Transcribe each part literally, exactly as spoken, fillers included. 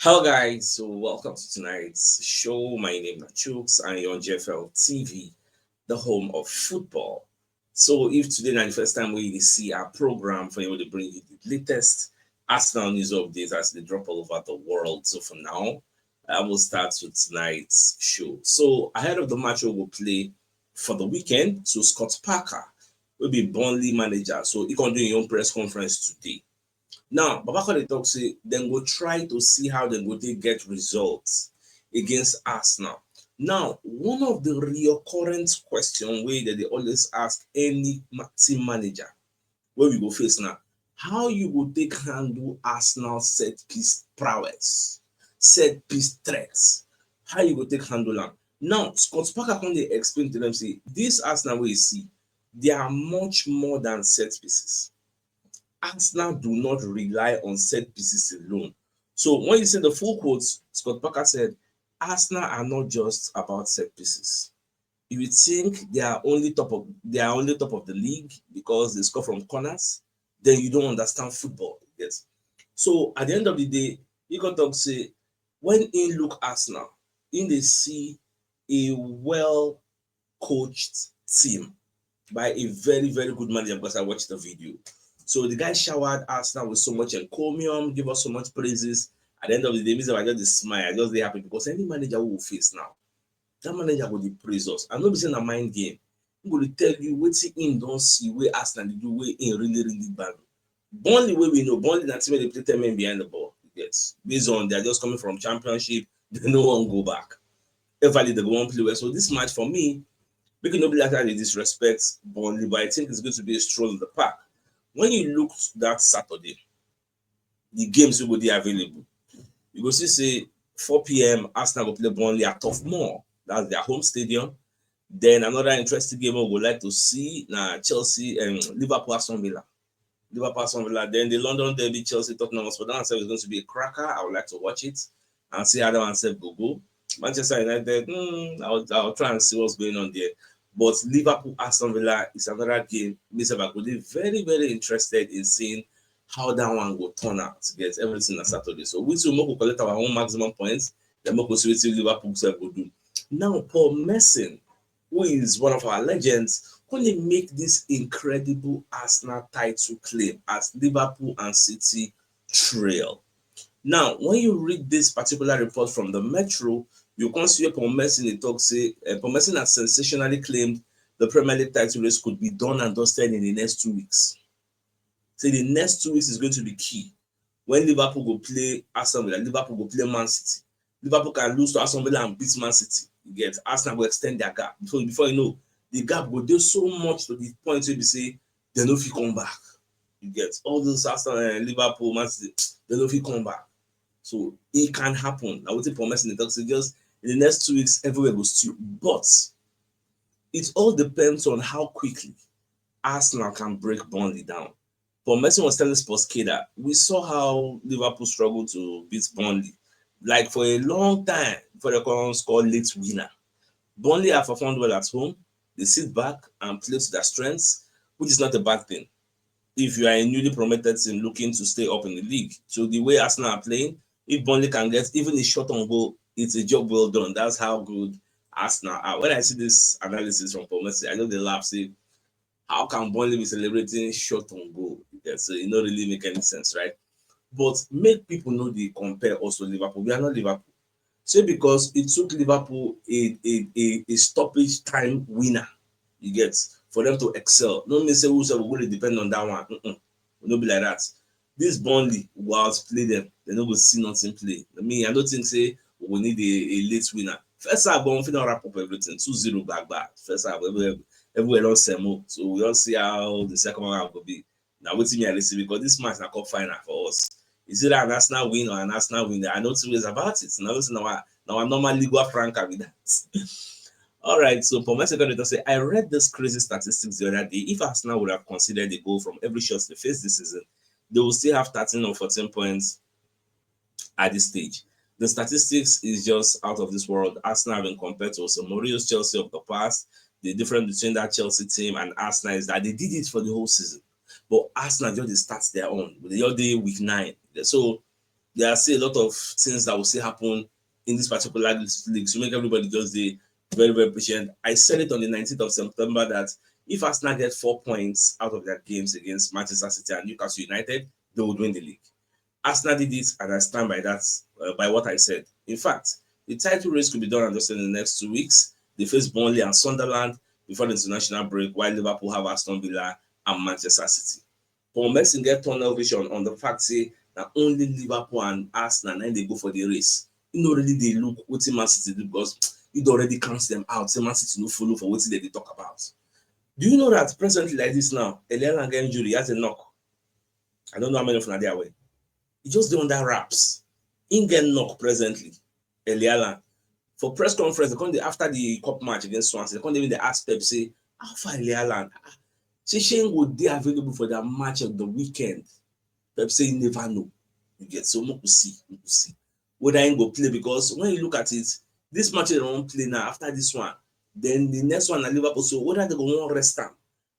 Hello, guys. So, welcome to tonight's show. My name is Chooks, and you're on G F L T V, the home of football. So, if today na the first time we see our program, for you to bring you the latest Arsenal news updates as they drop all over the world. So, for now, I will start with tonight's show. So, ahead of the match we will play for the weekend, so Scott Parker will be Burnley manager. So, he can do his own press conference today. Now, Baba Kone talk say dem go try to see how dem go take get results against Arsenal. Now, one of the recurrent question wey dem dey always ask any ma- team manager wey we go face na how you go take handle Arsenal set piece prowess, set piece threats, how you go take handle am. Now, Scott Parker come dey explain to them say this Arsenal wey you see, they are much more than set pieces. Arsenal do not rely on set pieces alone. So when you see the full quotes, Scott Parker said, Arsenal are not just about set pieces. If you think they are only top of they are only top of the league because they score from corners, then you don't understand football. Yes. So at the end of the day, he got talk say when he look Arsenal, in the see a well coached team by a very, very good manager because I watched the video. So the guy showered Arsenal with so much encomium, give us so much praises. At the end of the day, me sef, I just dey smile. I just dey happy because any manager we will face now, that manager go dey praise us. I no be say na mind game. He go dey tell you wetin he don see, wey Arsenal dey do, wey he really, really bad. Burnley wey we know, Burnley na team wey dey play ten men behind the ball. Yes, based on they are just coming from championship, they no wan go back. Everly they go wan play well. So this match for me, make e no be like I dey disrespect Burnley, but I think it's going to be a stroll in the park. When you look that Saturday, the games wey go dey available, you go see say four p.m. Arsenal go play Burnley at Turf Moor. That's their home stadium. Then another interesting game we would like to see na Chelsea and Liverpool Aston Villa. Liverpool Aston Villa. Then the London derby, Chelsea Tottenham Hotspur. That one sef is going to be a cracker. I would like to watch it and see how that one sef go go. Manchester United, hmm, I'll, I'll try and see what's going on there. But Liverpool Aston Villa is another game. Me sef, I go dey very, very interested in seeing how that one go turn out. Get everything on Saturday. So we too make we collect our own maximum points. Then make we see wetin Liverpool sef go do. Now, Paul Merson, who is one of our legends, come dey make this incredible Arsenal title claim as Liverpool and City trail. Now, when you read this particular report from the Metro, you come see Paul Merson dey talk say uh, Paul Merson has sensationally claimed the Premier League title race could be done and dusted in the next two weeks. Say the next two weeks is going to be key when Liverpool go play Aston Villa, Liverpool go play Man City. Liverpool can lose to Aston Villa and beat Man City. You get Arsenal go extend their gap. So before you know, the gap go dey so much to the point where you say they no fit come back. You get all those Arsenal, uh, Liverpool, Man City, they no fit come back. So it can happen. I would say Paul Merson talk say just in the next two weeks, everywhere goes to. But it all depends on how quickly Arsenal can break Burnley down. Paul Merson was telling Sports K that we saw how Liverpool struggled to beat Burnley, like for a long time before they come score late winner. Burnley have performed well at home. They sit back and play to their strengths, which is not a bad thing if you are a newly promoted team looking to stay up in the league. So the way Arsenal are playing, if Burnley can get even a shot on goal, it's a job well done. That's how good Arsenal are. When I see this analysis from Paul Merson, I just dey laugh. Say, how can Burnley be celebrating shot on goal? Yeah, so it no really make any sense, right? But make people no dey compare us to Liverpool. We are not Liverpool. Say because it took Liverpool a a a, a stoppage time winner, you get, for them to excel. No mean say we sef go dey depend on that one. Mm-mm. We no be like that. This Burnley, we go outplay them. They no go see nothing play. I mean, I don't think say we need a, a late winner. First half, we fit don wrap up everything. Two zero gbagba. First half, everywhere, everywhere don semo. So we don see how the second half go be. Na wetin me I dey see because this match na cup final for us. Is it an Arsenal win or an Arsenal win? I know two ways about it. Na wetin na our, na our normal lingua franca be that. All right, so Paul Merson come dey talk say, I read this crazy statistics the other day. If Arsenal would have conceded a goal from every shot they faced this season, they will still have thirteen or fourteen points at this stage. The statistics is just out of this world. Arsenal have been compared to Jose Mourinho's Chelsea of the past. The difference between that Chelsea team and Arsenal is that they did it for the whole season. But Arsenal just dey start their own. They just dey week nine. So there are still a lot of things that will still happen in this particular league. So make everybody just be very, very patient. I said it on the nineteenth of September that if Arsenal get four points out of their games against Manchester City and Newcastle United, they would win the league. Arsenal did it, and I stand by that, uh, by what I said. In fact, the title race could be done and just in the next two weeks. They face Burnley and Sunderland before the international break, while Liverpool have Aston Villa and Manchester City. Paul Merson get tunnel vision on the fact say na only Liverpool and Arsenal na they go for the race. He no really they look what Man City do because he already counts them out. Say Man City no follow for what they talk about. Do you know that presently like this now, Eliana get injury, he has a knock. I don't know how many of them are there. He just doing that wraps. He get knock presently. Eliana. For press conference, they come dey after the cup match against Swansea. They come dey even dey ask Pep say, "How far Eliana?" Ah, say Shane go dey available for that match of the weekend. Pep say he never know. You get so we go see, we go see whether he go play, because when you look at it, this match they won't play now after this one. Then the next one na Liverpool. So whether they go want rest him,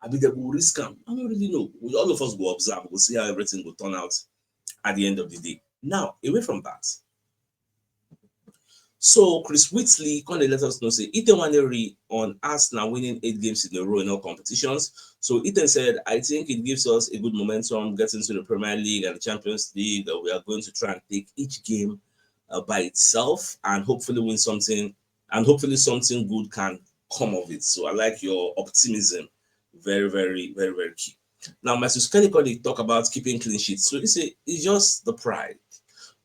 I be they go risk him. I don't really know. We, all of us go observe. We'll see how everything will turn out at the end of the day. Now, away from that, so Chris Whitley kind of let us know say Ethan Waneri on Arsenal winning eight games in a row in all competitions. So Ethan said, "I think it gives us a good momentum getting to the Premier League and the Champions League. That we are going to try and take each game uh, by itself and hopefully win something, and hopefully something good can come of it." So I like your optimism. Very, very, very, very key. Now, Mister Skelly talk about keeping clean sheets. So he say it's just the pride.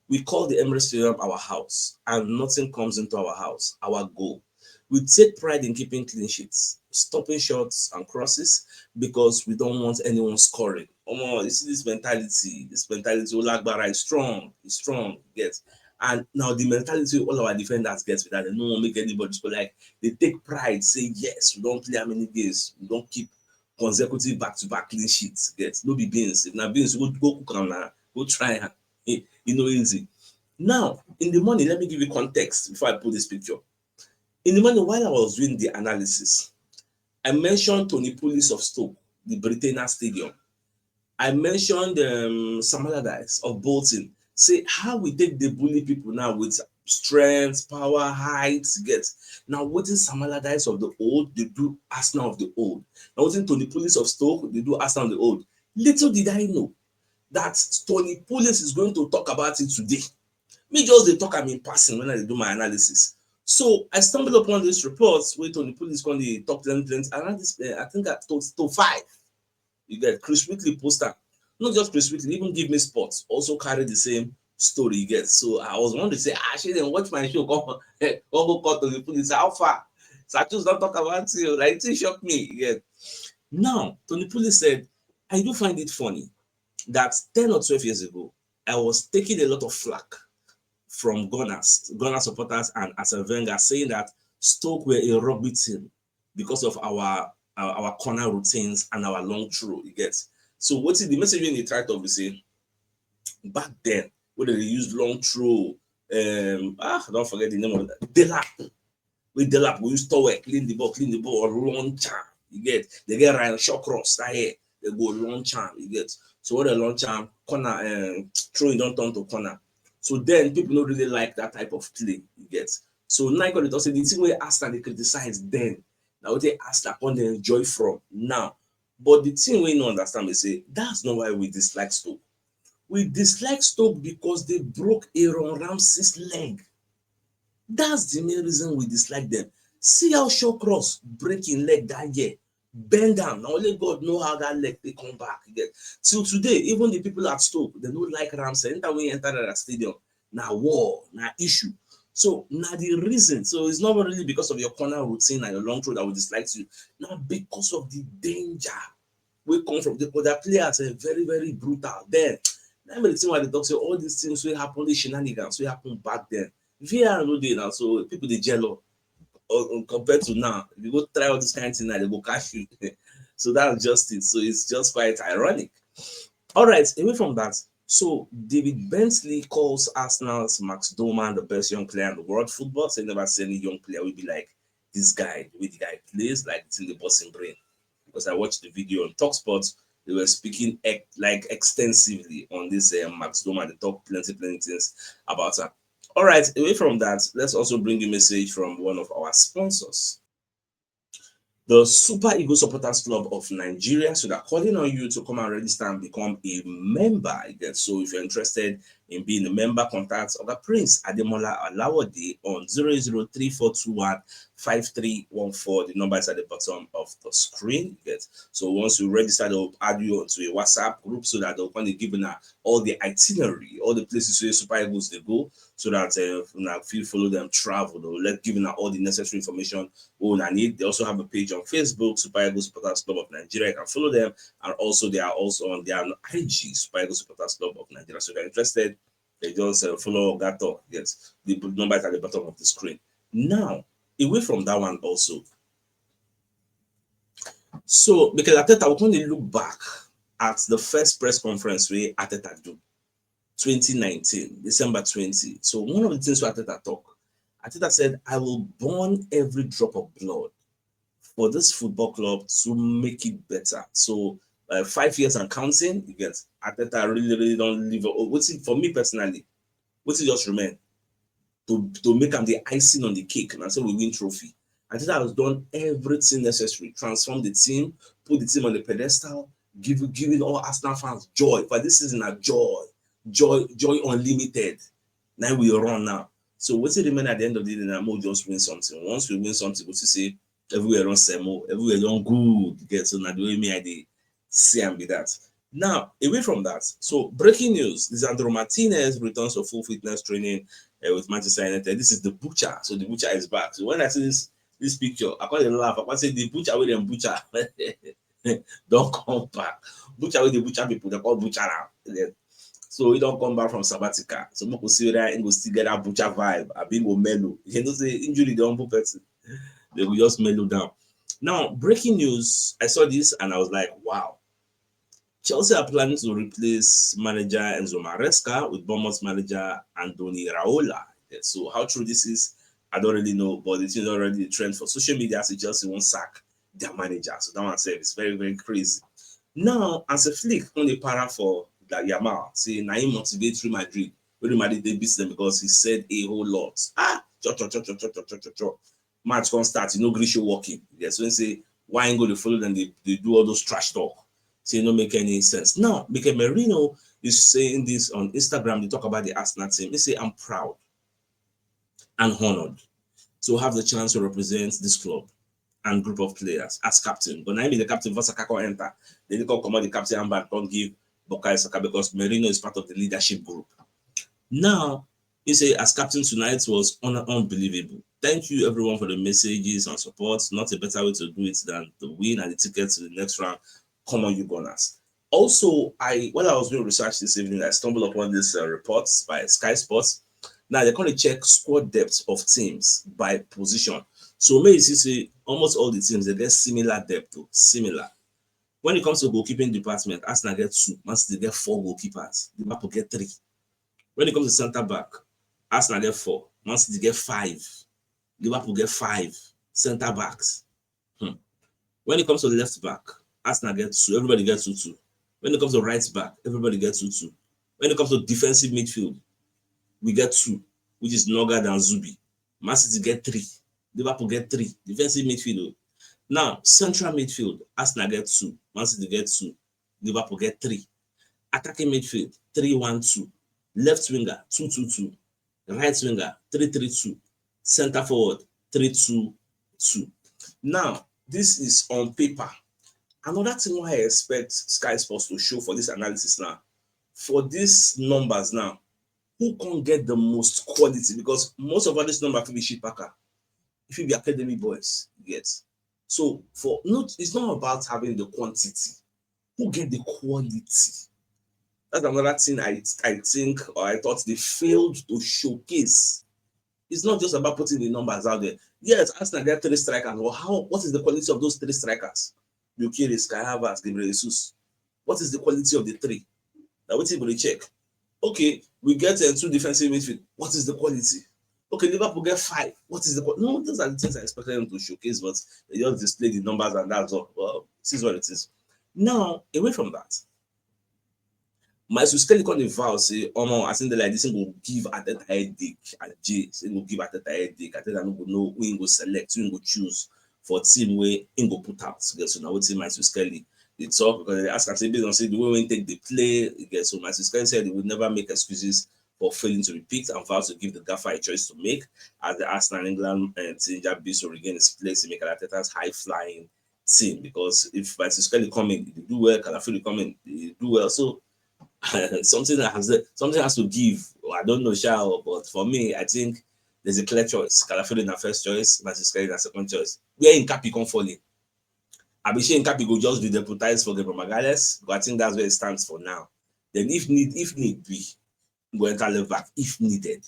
We call the Emirates Stadium our house, and nothing comes into our house, our goal. We take pride in keeping clean sheets, stopping shots and crosses because we don't want anyone scoring. Omo, you see this mentality, this mentality, Olagbara is strong, is strong, yes. And now the mentality all our defenders get with that, they no wan make anybody score. Like, they take pride, say, "Yes, we don't play how many games, we don't keep consecutive back-to-back clean sheets." Get, no be beans. If na beans, go, go cook am na, go try am. E, e no easy. Now, in the morning, let me give you context before I put this picture. In the morning, while I was doing the analysis, I mentioned Tony Pulis of Stoke, the Britannia Stadium. I mentioned um, Sam Allardyce of Bolton. Say how we take the bully people now with strength, power, height, get. Now, what is Sam Allardyce of the old? They do Arsenal of the old. Now, what is Tony Pulis of Stoke? They do Arsenal of the old. Little did I know that Tony Pulis is going to talk about it today. Me just dey talk am in passing when I dey do my analysis. So I stumbled upon this report wey Tony Pulis come dey talk plenty, plenty. Around this, uh, I think at to, to five, you get Chris Whitley poster. Not just Chris Whitley, even Give Me Sports also carry the same story, you get. So I was wondering, say, "Ah, shey dem watch my show, come, come go call Tony Pulis, how far?" So I just don't talk about it. Like, it shocked me, you get. Now, Tony Pulis said, "I do find it funny that ten or twelve years ago, I was taking a lot of flack from Gunners, Gunner supporters and Arsene Wenger, saying that Stoke were a rugby team because of our our, our corner routines and our long throw." You get. So what is the message in the title we say back then, when they use long throw, um, ah, don't forget the name of that. Delap. With Delap, we use towel, clean the ball, clean the ball, or launch am. You get, they get Ryan Shawcross, that here, they go launch am, you get. So when they launch am, corner, um, throwing don't turn to corner. So then people don't really like that type of play, you get. So now you got to say the thing where Arsenal they criticize then. Now they Arsenal come they enjoy from now. But the thing we no understand is say that's not why we dislike Stoke. We dislike Stoke because they broke Aaron Ramsey's leg. That's the main reason we dislike them. See how Shawcross break him leg that year. Bend down. Now only God know how that leg they come back again. Till today, even the people at Stoke, they don't like Ramsey. Anytime we enter that stadium, now war, now issue. So now the reason, so it's not really because of your corner routine and your long throw that we dislike you. Now because of the danger we come from, the other players are very, very brutal. Then, let me the thing why they talk say all these things will happen, the shenanigans will happen back then. V R no dey now, so people they jello. Or, or compared to now, if you go try all this kind of thing now, they go catch you. So that's just it. So it's just quite ironic. All right, away from that, so David Bentley calls Arsenal's Max Doman the best young player in the world football. So he never see any young player will be like this guy, the way the guy plays, like it's in the bossing brain. Because I watched the video on Talksport They were speaking ex- like extensively on this uh, Max Doman. They talk plenty, plenty things about her. All right, away from that, let's also bring you a message from one of our sponsors, the Super Eagles Supporters Club of Nigeria. So they're calling on you to come and register and become a member. You get, so if you're interested in being a member, contact Oga Prince Ademola Alawode on zero zero three four two one five three one four. The number is at the bottom of the screen. You get, so once you register, they'll add you onto a WhatsApp group so that they'll kind of give you all the itinerary, all the places where Super Eagles they go, so that uh, you know, if you follow them travel, they'll let give you all the necessary information we need. They also have a page on Facebook, Super Eagles Supporters Club of Nigeria. You can follow them, and also they are also on their I G, Super Eagles Supporters Club of Nigeria. So if you're interested, they just uh, follow Gato. Yes, the number is at the bottom of the screen. Now, away from that one also. So because Arteta, we only look back at the first press conference where Arteta do, twenty nineteen, December twenty. So one of the things where Arteta talk, Arteta said, "I will burn every drop of blood for this football club to make it better." So uh, five years and counting, you get, Arteta really, really don't leave. What's it for me personally? What's it just remain to to make am the icing on the cake? And I say we win trophy. Arteta has done everything necessary, transform the team, put the team on the pedestal, give giving all Arsenal fans joy. For this season, a joy, joy, joy unlimited. Now we run now. So what's it remain at the end of the day? Now we just win something. Once we win something, we see everywhere on Semo, everywhere on good. Get, so now the way me I dey see and be that. Now, away from that, so breaking news: Lisandro Martinez returns to full fitness training uh, with Manchester United. This is the butcher. So the butcher is back. So when I see this this picture, I can't laugh. I can't say the butcher with them butcher. Don't come back. Butcher with the butcher people, they call butcher now. Yeah. So he don't come back from sabbatical. So we could see whether he go still get that butcher vibe. I been go mellow. You know, say injury the humble person. They will just mellow down. Now, breaking news. I saw this and I was like, wow. Chelsea are planning to replace manager Enzo Maresca with Bournemouth manager Andoni Raola. Yeah, so how true this is, I don't really know, but it's already a trend for social media. So Chelsea won't sack their manager. So that one said it's very, very crazy. Now, as a Flick, on the para for that Yamal, say Naim motivates Real Madrid. Real Madrid they beat them because he said a whole lot. Ah, cho, cho, cho, cho, cho, cho, cho, cho, cho. Match can't start, you know, Grisha walking. Yes, when say why ain't go to follow them, they, they do all those trash talk. So it don't make any sense. Now, Mikel Merino is saying this on Instagram. They talk about the Arsenal team. They say, "I'm proud and honored to have the chance to represent this club and group of players as captain." But now I'm the captain for Sakako enter. They call come out the captain and don't give Bukayo Saka because Merino is part of the leadership group. Now, he say, "As captain tonight was un- unbelievable. Thank you everyone for the messages and support. Not a better way to do it than the win and the ticket to the next round. Come on, you Gunners." Also, I while I was doing research this evening, I stumbled upon this uh, reports by Sky Sports. Now they're going to check squad depth of teams by position. So may you see almost all the teams they get similar depth to similar. When it comes to goalkeeping department, Arsenal get two, Man City get four goalkeepers, Liverpool get three. When it comes to centre back, Arsenal get four, Man City get five, Liverpool get five centre backs. Hmm. When it comes to left back, Arsenal get two, everybody gets two two. When it comes to right back, everybody gets two two. When it comes to defensive midfield, we get two, which is Nogard and Zubi. Man City get three, Liverpool get three. Defensive midfield. Oh. Now, central midfield, Arsenal get two, Man City get two, Liverpool get three. Attacking midfield, three one two. Left winger, two two two. Right winger, three three two. Centre forward, three two two. Now, this is on paper. Another thing why I expect Sky Sports to show for this analysis now, for these numbers now, who can get the most quality? Because most of all this number fit be shit packer. If you be academy boys, yes. So for not, it's not about having the quantity. Who get the quality? That's another thing I I think or I thought they failed to showcase. It's not just about putting the numbers out there. Yes, Arsenal get three strikers. Well, how? What is the quality of those three strikers? Gyökeres, Kai Havertz, Gabriel Jesus. What is the quality of the three? Now, what people they check? Okay, we get uh, two defensive midfield. What is the quality? Okay, Liverpool get five. What is the quality? No, those are the things I expected them to showcase, but they just display the numbers and that's all. Well, this is what it is. Now, away from that, Maestro Skelly come dey vow say, "Omo, I think like this thing go give Arteta headache, and Jay say go give Arteta headache. Arteta no go know who he go select, who he go choose for team wey he go put out." Okay, so now wetin Maestro Skelly dey talk, because they ask am say, based on say the way wey he take dey play, okay, so Maestro Skelly said he would never make excuses for failing to be picked and vows to give the gaffer a choice to make as the Arsenal England uh, team just be to regain his place in Mikel Arteta's high flying team, because if Maestro Skelly come in, he do well. Calafiori come in, he do well. So something that has something has to give. I don't know, Shao, but for me, I think there's a clear choice. Calafiori na first choice, Maestro Skelly na second choice. Where Nketiah come fall in? Abi shey Nketiah go just be deputized for Gabriel Magalhaes? But I think that's where it stands for now. Then if need if need be, go enter left back if needed.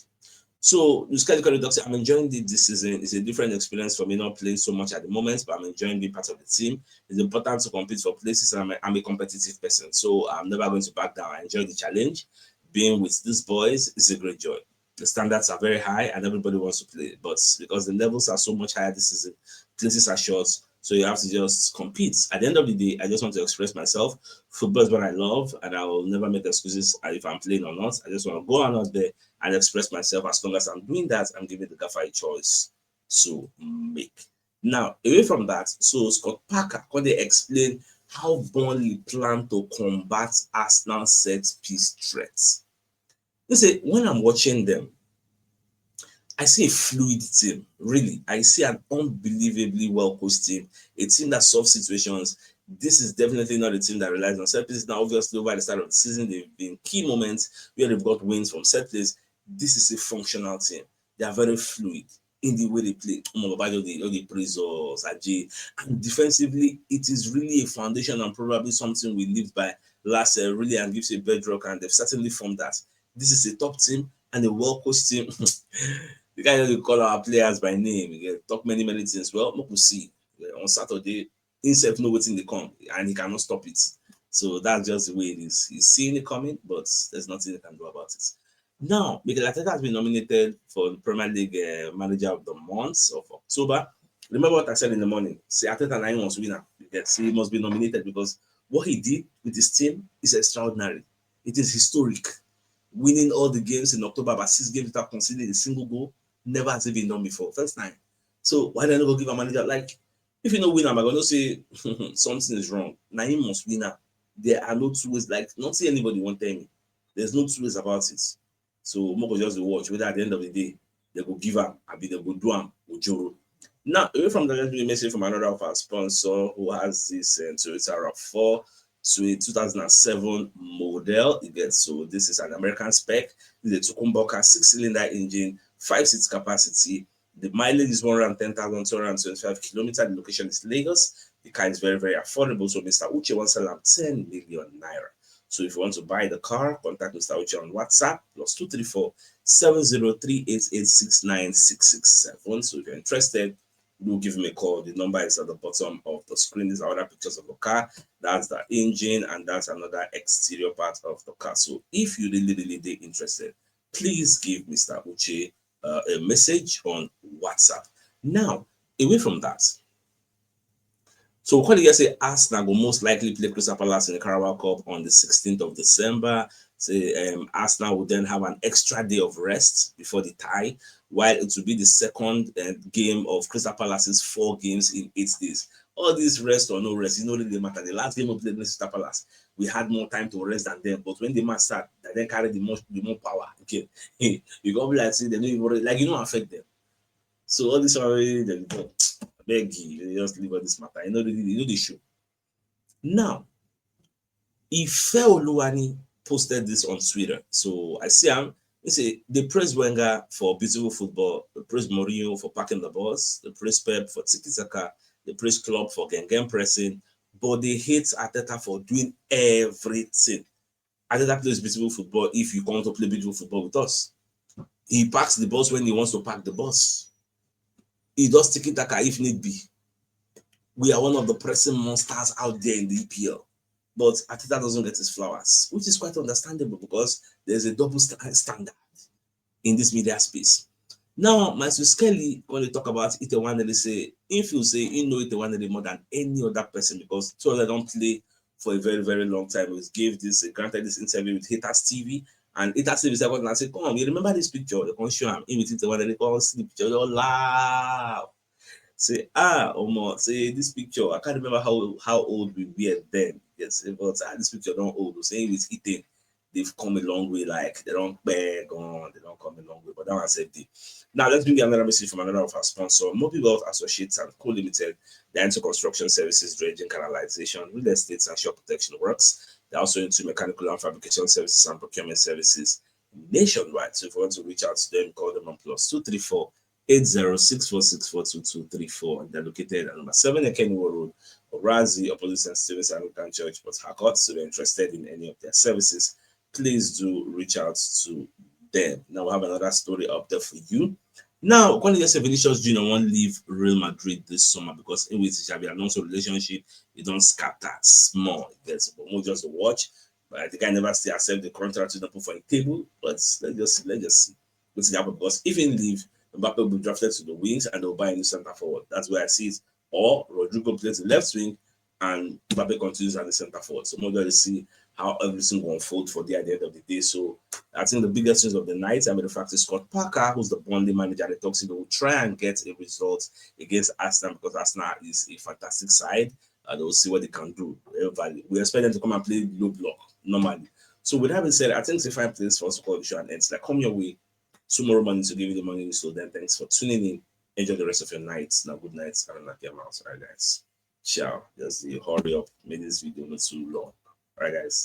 So you can talk say, "I'm enjoying this this season. It's a different experience for me, not playing so much at the moment, but I'm enjoying being part of the team. It's important to compete for places, and I'm a, I'm a competitive person, so I'm never going to back down. I enjoy the challenge. Being with these boys is a great joy. The standards are very high, and everybody wants to play. But because the levels are so much higher this season, places are short, so you have to just compete. At the end of the day, I just want to express myself. Football is what I love, and I will never make excuses if I'm playing or not. I just want to go out there and express myself. As long as I'm doing that, I'm giving the gaffer a choice to make." Now, away from that, so Scott Parker come dey explain how Burnley plan to combat Arsenal set piece threats. He say, "When I'm watching them, I see a fluid team. Really, I see an unbelievably well coached team, a team that solves situations. This is definitely not a team that relies on set pieces." Now, obviously, over the start of the season, they've been key moments where they've got wins from set plays. This is a functional team. They are very fluid in the way they play. Omo, Baba just dey, just dey praise us, Ajay. And defensively, it is really a foundation and probably something we lived by last year, really, and gives a bedrock, and they've certainly formed that. This is a top team and a well-coached team. The guy just dey call our players by name. He dey talk many, many things. Well, make we see. Yeah, on Saturday, himself know wetin dey come, and he cannot stop it. So that's just the way it is. He's seeing it coming, but there's nothing he can do about it. Now, Mikel Arteta has been nominated for the Premier League uh, Manager of the Month of October. Remember what I said in the morning? Say Arteta na him must win am. You get, say he must be nominated because what he did with his team is extraordinary. It is historic. Winning all the games in October, about six games without conceding a single goal, never has it been done before. First time. So why dem no go give am manager? Like, if you no win am, I go know say something is wrong. Na him must win am. There are no two ways. Like, nothing anybody wan tell me. There's no two ways about it. So make we just dey watch whether at the end of the day they go give am, abi they go do am ojoro. Now, away from that, let me message from another of our sponsor who has this uh, Toyota rav four, so a two thousand seven model. You get, so this is an American spec. This is a Tukumboka six-cylinder engine, five seats capacity. The mileage is one hundred ten thousand two hundred twenty-five kilometers. The location is Lagos. The car is very, very affordable. So Mister Uche wants to sell am ten million naira. So if you want to buy the car, contact Mister Uche on WhatsApp, plus two three four, seven zero three eight eight six nine six six seven. So if you're interested, do give him a call. The number is at the bottom of the screen. These are other pictures of the car. That's the engine, and that's another exterior part of the car. So if you really, really dey interested, please give Mister Uche uh, a message on WhatsApp. Now, away from that, so we call it say Arsenal go most likely play Crystal Palace in the Carabao Cup on the sixteenth of December. Say um, Arsenal will then have an extra day of rest before the tie, while it will be the second uh, game of Crystal Palace's four games in eight days. All this rest or no rest, it no really matter. The last game we played against Crystal Palace, we had more time to rest than them. But when the match start, they then carry the more the more power. Okay, you go be like say they no even like you no affect them. So all this one wey dem dey talk, abeg you just leave all this matter. You know the you know the show. Now, Ife Oluwani posted this on Twitter. So I see am. He say they praise Wenger for beautiful football, they praise Mourinho for packing the bus, they praise Pep for tiki taka, they praise Klopp for gengen pressing, but they hate Arteta for doing everything. Arteta plays beautiful football if you come to play beautiful football with us. He packs the bus when he wants to pack the bus. He does tiki taka if need be. We are one of the pressing monsters out there in the E P L. But Arteta doesn't get his flowers, which is quite understandable because there's a double sta- standard in this media space. Now, Maestro Skelly, when they talk about Ite Nwaneri, say, he feel say he know Ite Nwaneri more than any other person because two of them don't play for a very, very long time. He gave this, he granted this interview with Haters T V, and Haters T V said, "What?" And I said, "Come, you remember this picture?" They can't show him. He will think the one that they can't see the picture. They all laugh. Say, "Ah, Omo, say this picture. I can't remember how how old we were then." Yes, but ah, this picture don't old. Say with eating, they've come a long way. Like they don't beg on, they don't come a long way. But that one said the. Now let's bring another message from another of our sponsor, Mobi Wealth Associates and Co Limited. They're into construction services, dredging, canalization, real estate, and shore protection works. They're also into mechanical and fabrication services and procurement services nationwide. So if you want to reach out to them, call them on plus two three four eight zero six four six four two two three four. And they're located at number seven Ekenwo Road, Orazi, opposite Saint Stephen's Anglican Church, Port Harcourt. So if you're interested in any of their services, please do reach out to them. Now we have another story up there for you. Now, according to Vinicius Junior won't leave Real Madrid this summer because in with Xabi Alonso relationship, it don't scatter small. Yes, but we'll just watch. But the guy never still accept the contract to put for a table. But let's just let's just see. We'll see that because if he leave, Mbappe will be drafted to the wings and they'll buy a new center forward. That's where I see it. Or Rodrygo plays the left wing and Mbappe continues at the center forward. So we'll just see how everything will unfold for the at the end of the day. So I think the biggest news of the night, I mean, the fact is Scott Parker, who's the Burnley manager, they talks he will try and get a result against Arsenal because Arsenal is a fantastic side. And we'll see what they can do. We expect them to come and play low block normally. So with that being said, I think it's a fine place for us to call the show and end. Like, come your way tomorrow morning to give you the morning news. So then, thanks for tuning in. Enjoy the rest of your night. Now, good night and a happy amount. All right, guys. Ciao. Just hurry up. Make this video not too long. All right, guys.